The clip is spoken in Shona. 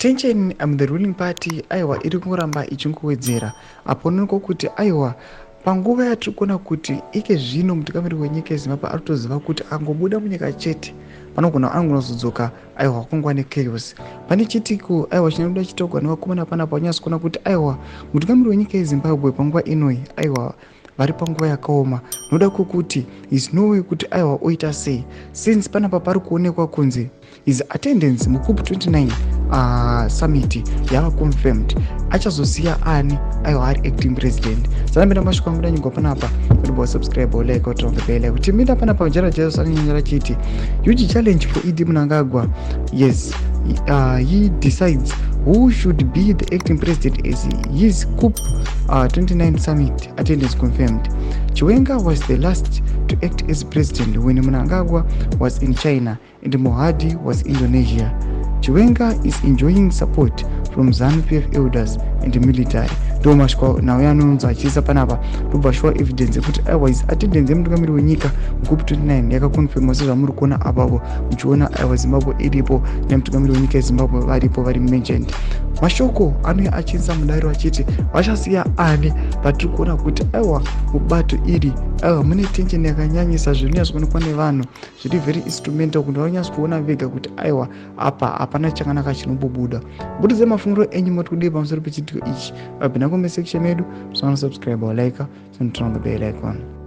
Tension the ruling party, aiwa, iri kungoramba ichingowedzera apo noonekwa kuti, aiwa, panguva yatiri kuona kuti ike zvino mutungamiri wenyika yeZimbabwe ari kutoziva kuti angobuda munyika chete, panogona anogona kuzodzoka, aiwa, kungova nechaos. Pane chitiko, aiwa, chinobuda chitogwa nevakomana panapa, vanyatso kuona kuti, aiwa, mutungamiri wenyika yeZimbabwe panguva inoi, aiwa, vari panguva yakaoma, noda kwekuti is no way kuti, aiwa, oita sei, since panapa pari kuonekwa kunzi his attendance muCOP 29 summit yava confirmed. Achazosiya ani, aiwa, ari acting president? Sanambira mashoko amuda nyigwa panapa kuti subscribe, like, otonga bell kuti minda panapa. Jara Jesu anonyanyira chiti huge challenge for ED Mnangagwa. Yes, he decides who should be the acting president as his COP 29 summit attendance confirmed. Chiwenga was the last to act as president when Mnangagwa was in China and Mohadi was Indonesia. Chiwenga is enjoying support from ZANU-PF elders and military. Ndo masvika nhau yanonzi achiisa panapa, ndobva shuwa evidence yekuti, aiwa, is attendance yemutungamiri wenyika muCOP 29 yakaconfirmwa, sezvamuri kuona apapo muchiona, aiwa, Zimbabwe iripo nemutungamiri wenyika yeZimbabwe varipo, vari mentioned. Mashoko anouya achiisa mudariro achiti vachasiya ani, patiri kuona kuti, aiwa, mubato iri, aiwa, mune tension yakanyanyisa. Zvinonyatsokuonekwa nevanhu zviri very instrumental kuti vanyatso kuona vega kuti, aiwa, apa hapana chakanaka chinombobuda. Budisai mafungiro enyu, moti kudii pamusoro pechitiko ichi? Vapinda comment section medu, musana subscribe, like, turn on the bell icon.